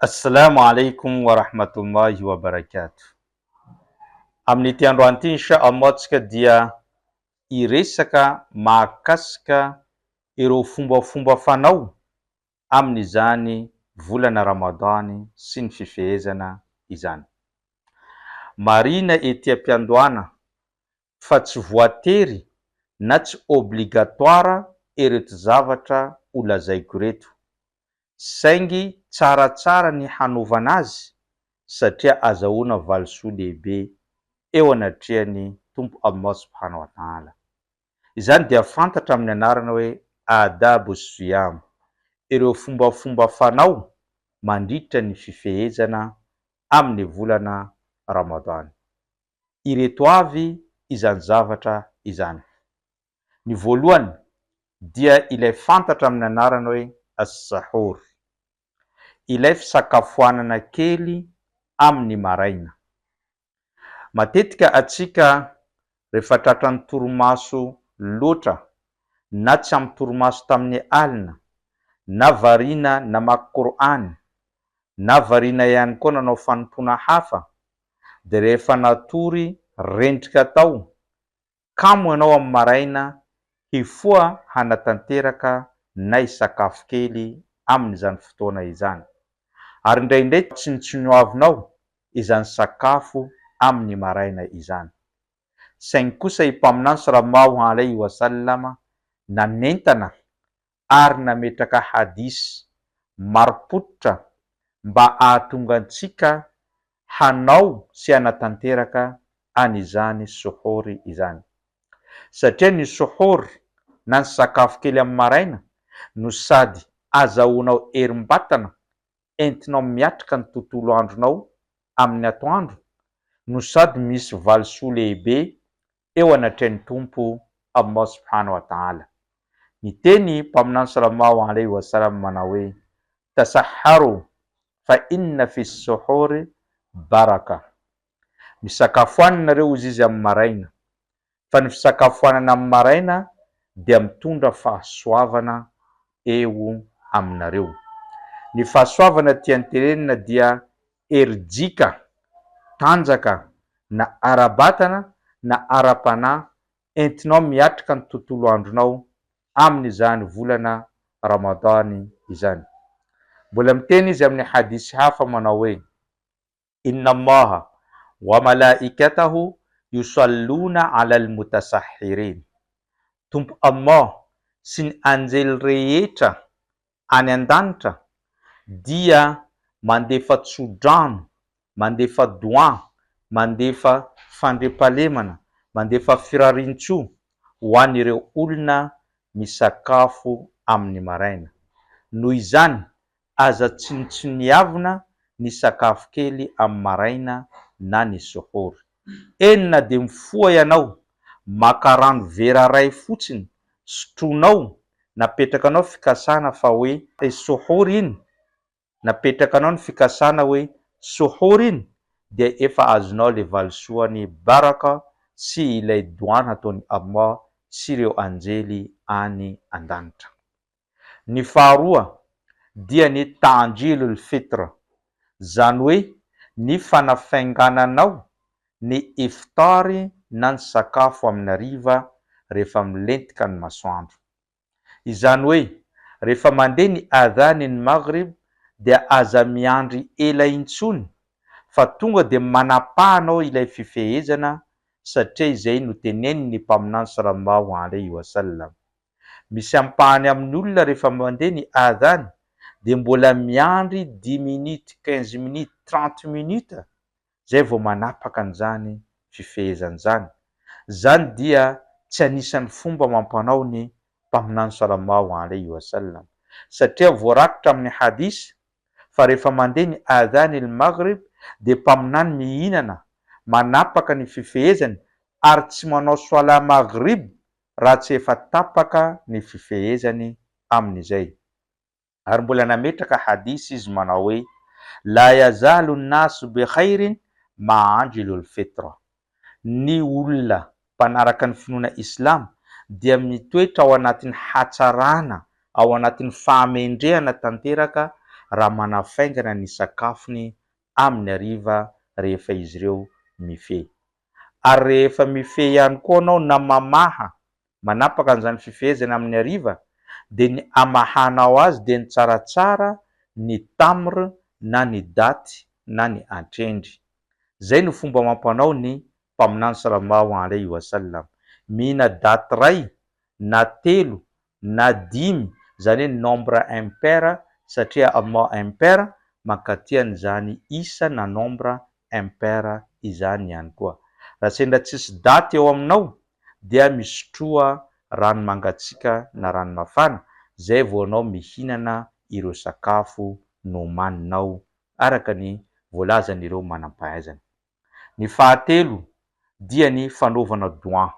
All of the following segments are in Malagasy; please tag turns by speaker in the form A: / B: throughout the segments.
A: Assalamu alaikum wa rahmatullahi wa barakatuh. Amin'ity androany ity insha Allah tsika dia hiresaka mahakasika ireo fombafomba fanao amin'izany volana Ramadany sy ny fifehezana izany. Marihina ety am-piandohana fa tsy voatery na tsy obligatoire ireto zavatra ho lazaiko ireto, saingy tsaratsara ny hanaovana azy satria azahoana valisoa lehibe eo anatrehan'ny Tompo Allah subhanahu wa ta'ala. Izany dia fantatra amin'ny anarana hoe Adab as-siyam, ireo fombafomba fanao mandritra ny fifehezana amin'ny volana Ramadany. Ireto avy izany zavatra izany. Ny voalohany dia ilay fantatra amin'ny anarana hoe as-sahur, ilay fisakafoanana kely amin'ny maraina. Matetika antsika rehefa tratran'ny torimaso loatra na tsy ampy torimaso tamin'ny alina, na variana namaky Kor'any, na variana ihany koa nanao fanompoana hafa, dia rehefa natory rendrika tao, kamo ianao amin'ny maraina hifoha hanatanteraka na hisakafo kely amin'izany fotoana izany. Ary indraindray tsinontsinoavinao izany sakafo amin'ny maraina izany. Saingy kosa i Mpaminany Sallallahu alaihi wa sallam nanentana ary nametraka hadith marim-pototra mba hahatonga antsika hanao sy hanatanteraka an'izany suhoor izany. Satria ny suhoor na ny sakafo kely amin'ny maraina no sady azahoanao herim-batana entinao miatrika ny tontolo andronao amin'ny atoandro no sady misy valisoa lehibe eo anatrehan'ny Tompo Allah subhanahu wa ta'ala. Niteny Mpaminany sallallahu alaihi wa sallam manao hoe, Tasahharu fa inna fi suhuri baraka. Misakafoana nareo hozy izy amin'ny maraina, fa ny fisakafoanana amin'ny maraina dia mitondra fahasoavana eo aminareo. Ny fahasoavana tiany tenenina dia herijika, tanjaka na ara-batana na ara-panahy entinao miatrika ny tontolo andronao amin'izany volana Ramadany izany. Mbola miteny izy amin'ny hadisy hafa manao hoe, Inna Allaha wa malaikatahu yusalluna alal mutasahhirin. Tompo Allah sy ny anjely rehetra any an-danitra dia mandefa tso-drano, mandefa doua, mandefa fandriampahalemana, mandefa firarian-tsoa ho an'ireo olona misakafo amin'ny maraina. Noho izany, aza tsinontsiniavina ny sakafo kely amin'ny maraina na ny suhoor. Eny na dia mifoha ianao, maka rano vera iray fotsiny sotroinao, napetrakanao fikasana fa hoe suhoor iny, napetrakanao ny fikasana hoe suhoor iny dia efa azonao le valisoan'ny baraka sy ilay doua nataon'i Allah sy ireo anjely any an-danitra. Ny faharoa dia ny ta'jilul fitr, zany hoe ny fanafaingananao ny iftar na ny sakafo amin'ny hariva rehefa milentika ny masoandro. Izany hoe rehefa mandeha ny adhan ny maghrib dia aza miandry ela intsony fa tonga dia manapahanao ilay fifehezana satria izay no tenenin'ny Mpaminany sallallahu alaihi wa sallam. Misy ampahany amin'ny olona rehefa mandeha ny adhan dia mbola miandry dix minutes, quinze minutes, trente minutes zay vao manapaka an'izany fifehezana izany. Izany dia tsy anisan'ny fomba amam-panao ny Mpaminany salallahu alaihi wa sallam. Satria voarakitra amin'ny hadith fa rehefa mandeha ny adhan el maghrib dia Mpaminany mihinana, manapaka ny fifehezany ary tsy manao soalah maghrib raha tsy efa tapaka ny fifehezany amin'izay. Ary mbola nametraka hadith izy manao hoe, La yazalu nnasu bi khairin ma ajilu l-fitra. Ny olona mpanaraka ny finoana islam dia mitoetra ao anatin'ny hatsarana, ao anatin'ny fahamendrehana tanteraka raha manafaingana ny sakafony amin'ny hariva rehefa izy ireo mifehy. Ary rehefa mifehy ihany koa anao na mamaha, manapaka an'izany fifehezana amin'ny hariva, dia ny amahanao azy dia ny tsaratsara ny tamr na ny daty na ny antrendry. Izay no fomba amam-panao ny Mpaminany sallallahu alaihi wa sallam. Mihina daty iray na telo na dimy, izany hoe nombre impair satria Allah impair mankaty an'izany isa na nombre impair izany ihany koa. Raha sendra tsisy daty eo aminao dia misotroa rano mangatsiaka na rano mafana zay vao anao mihinana ireo sakafo nomaninao araka ny voalazan'ireo manampahaizana. Ny fahatelo dia ny fanaovana doan.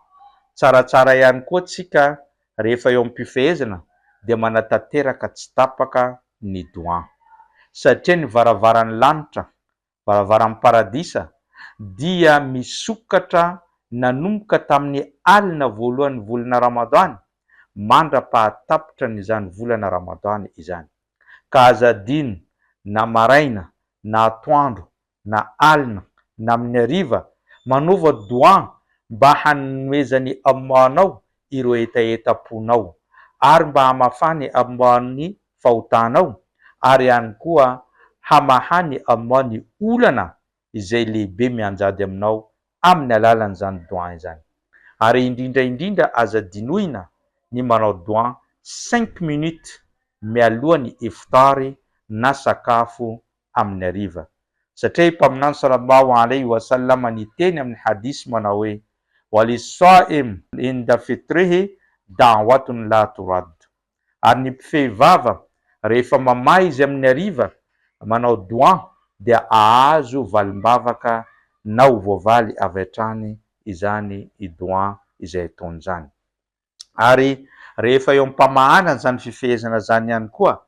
A: Tsaratsara ihany koa tsika rehefa eo am-pifehezana dia manatanteraka tsy tapaka ny doan. Satria ny varavaran'ny lanitra, varavaran'ny paradisa, dia misokatra nanomboka tamin'ny alina voalohan'ny volana Ramadany mandra-pahatapitra an'izany volana Ramadany izany. Ka aza adino na maraina na atoandro na alina na amin'ny hariva, manaova doua mba hanomezan'i Allah anao ireo hetahetam-ponao, ary mba hamafan'i Allah ny fahotanao, ary ihany koa hamahan'i Allah ny olana izay lehibe mianjady aminao amin'ny alalan'izany doua izany. Ary indrindra indrindra aza adinoina ny manao doua cinq minutes mialoha ny iftar na sakafo amin'ny hariva. Satria i Mpaminany Sallallahu alaihi wa sallam niteny amin'ny hadith manao hoe, Wa lis-sa'im inda fitrihi da'watun la turad. Ary ny mpifehy vava, rehefa mamaha izy amin'ny hariva, manao doua, dia ahazo valim-bavaka na ho voavaly avy hatrany izany doua izay ataony izany. Ary rehefa eo am-pamahana an'izany fifehezana izany ihany koa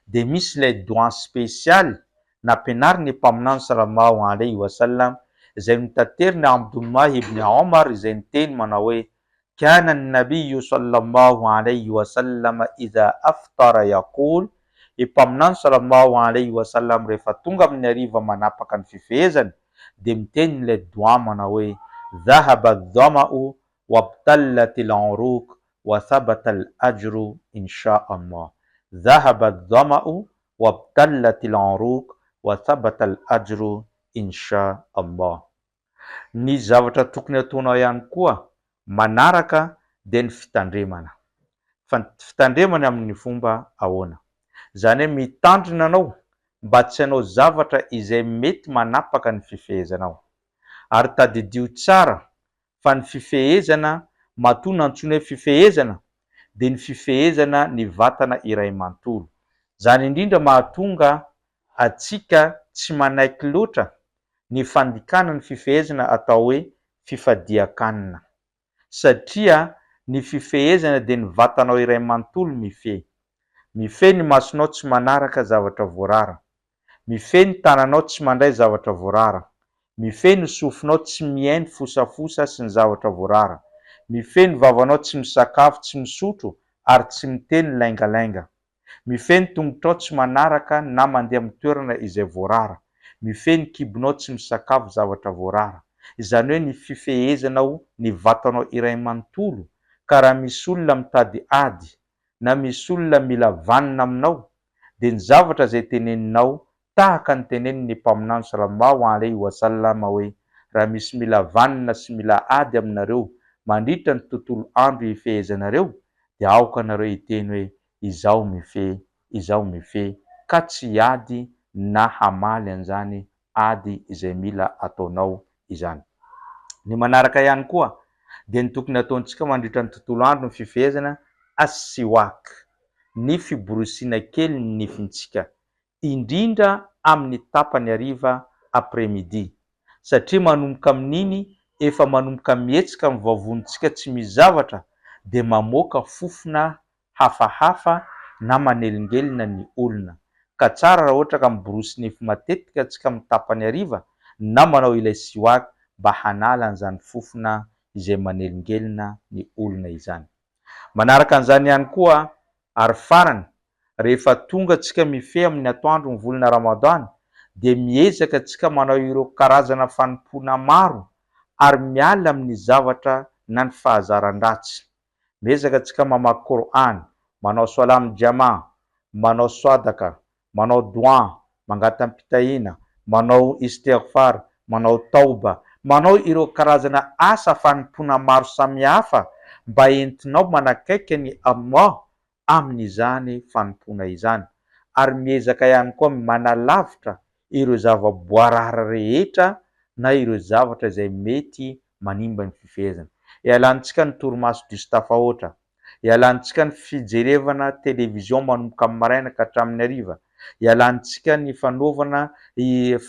A: dia misy ilay doua spesialy nampianarin'ny Mpaminany sallallahu alaihi wa sallam izay notaterin'i Abdullah ibn Omar izay niteny manao hoe, Kana an-nabiyyu sallallahu alaihi wa sallam idha aftara yaqul, I Mpaminany sallallahu alaihi wa sallam rehefa tonga amin'ny hariva manapaka ny fifehezany dia miteny ilay doua manao hoe, Dhahaba adh-dhama'u وابتلت العروق وثبت الأجر إن شاء الله ذهب الظمأ وابتلت العروق وثبت الأجر إن شاء الله Ny zavatra tokony ataonao ihany koa manaraka dia ny fitandremana. Fitandremana amin'ny fomba ahoana? Izany hoe mitandrina anao mba tsy hanao zavatra izay mety manapaka ny fifehezanao. Ary tadidio tsara fa ny fifehezana, matoa nantsoina hoe fifehezana, dia ny fifehezana ny vatana iray manontolo. Izany indrindra mahatonga antsika tsy manaiky loatra ny fandikana ny fifehezana atao hoe fifadian-kanina. Satria ny fifehezana dia ny vatanao iray manontolo mifehy. Mifehy ny masonao tsy manaraka zavatra voarara. Mifehy ny tananao tsy mandray zavatra voarara. Mifehy ny sofinao tsy mihaino fosafosa sy ny zavatra voarara. Mifehy ny vavanao tsy misakafo tsy misotro ary tsy miteny laingalainga. Mifehy ny tongotrao tsy manaraka na mandeha amin'ny toerana izay voarara. Mifehy ny kibonao tsy misakafo zavatra voarara. Izany hoe ny fifehezanao ny vatanao iray manontolo ka raha misy olona mitady ady na misy olona mila vanona aminao dia ny zavatra izay teneninao tahaka ny tenenin' ny Mpaminany Sallallahu alaihi wa sallam hoe, Raha misy mila vanona sy mila ady aminareo mandritra ny tontolo andro hifehezanareo dia aoka nareo hiteny hoe, Izaho mifehy, izaho mifehy, ka tsy hiady na hamaly an'izany ady izay mila ataonao izany. Ny manaraka ihany koa dia ny tokony hataontsika mandritra ny tontolo andro ny fifehezana as-siwak, ny fiborosiana kely ny nifintsika, indrindra amin'ny tapany hariva après-midi, satria manomboka amin'iny efa manomboka mihetsika ny vavonintsika tsy misy zavatra dia mamoaka fofona hafahafa na manelingelina ny olona. Ka tsara raha ohatra ka miborosy nify matetika tsika amin'ny tapany hariva na manao ilay siwak mba hanala an'izany fofona izay manelingelina ny olona izany. Manaraka an'izany ihany koa ary farany, Rehefa tonga tsika mifehy amin'ny atoandro ny volana Ramadan dia miezaka tsika manao ireo karazana fanompoana maro ary miala amin'ny zavatra na ny fahazaran-dratsy. Miezaka tsika mamaky Kor'any, manao Soalah amin'ny Jama, manao Swadaka, manao Doua, mangatam-pitahiana, manao Istighfar, manao Tawba, manao ireo karazana asa fanompoana maro samihafa mba entinao manakaiky an'i Allah amin'izany fanompoana izany, ary miezaka ihany koa manalavitra ireo zava-boarara rehetra na ireo zavatra izay mety manimba ny fifehezana. Ialantsika ny torimaso diso tafahoatra, ialantsika ny fijerevana télévision manomboka amin'ny maraina ka hatramin'ny hariva, ialantsika ny fanaovana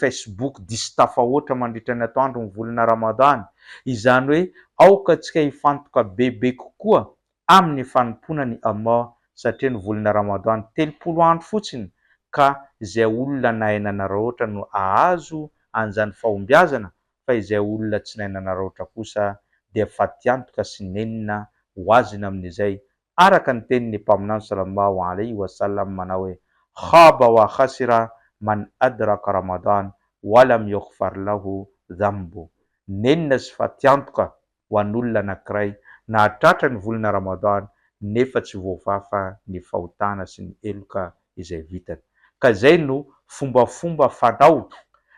A: Facebook diso tafahoatra mandritra ny atoandro ny volana Ramadan. Izany hoe aoka tsika hifantoka bebe kokoa amin'ny fanompoana ny Allah satria ny volana Ramadan 30 andro fotsiny ka izay olona nahay nanaraotra no ahazo an'izany fahombiazana fa izay olona tsy nahay nanaraotra kosa dia fatiantoka sy nenina ho azony amin'izay araka ny tenin'ny Mpaminany sallallahu alaihi wa sallam manao hoe, Khaba wa khasira man adraka Ramadan wa lam yughfar lahu dhanbu, nenina sy fatiantoka ho an'olona anankiray nahatratra ny volana Ramadan nefa tsy voafafa ny fahotana sy ny heloka izay vitany. Ka izay no fombafomba fanao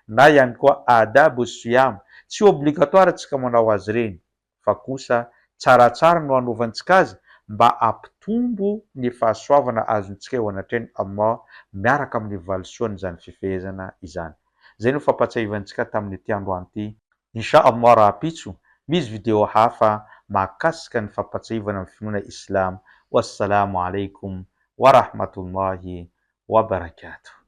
A: na ihany koa adab siyam, tsy obligatoire tsika manao azy ireny fa kosa tsaratsara no hanaovantsika azy mba hampitombo ny fahasoavana azontsika eo anatrehan'i Allah miaraka amin'ny valisoan'izany fifehezana izany. Izay no fampatsiahivantsika tamin'ity androany ity. Insha Allah rahampitso misy video hafa mahakasika ny fampatsiahivana ny finoana islam Wassalamo alaikum warahmatullahi wabarakatuh.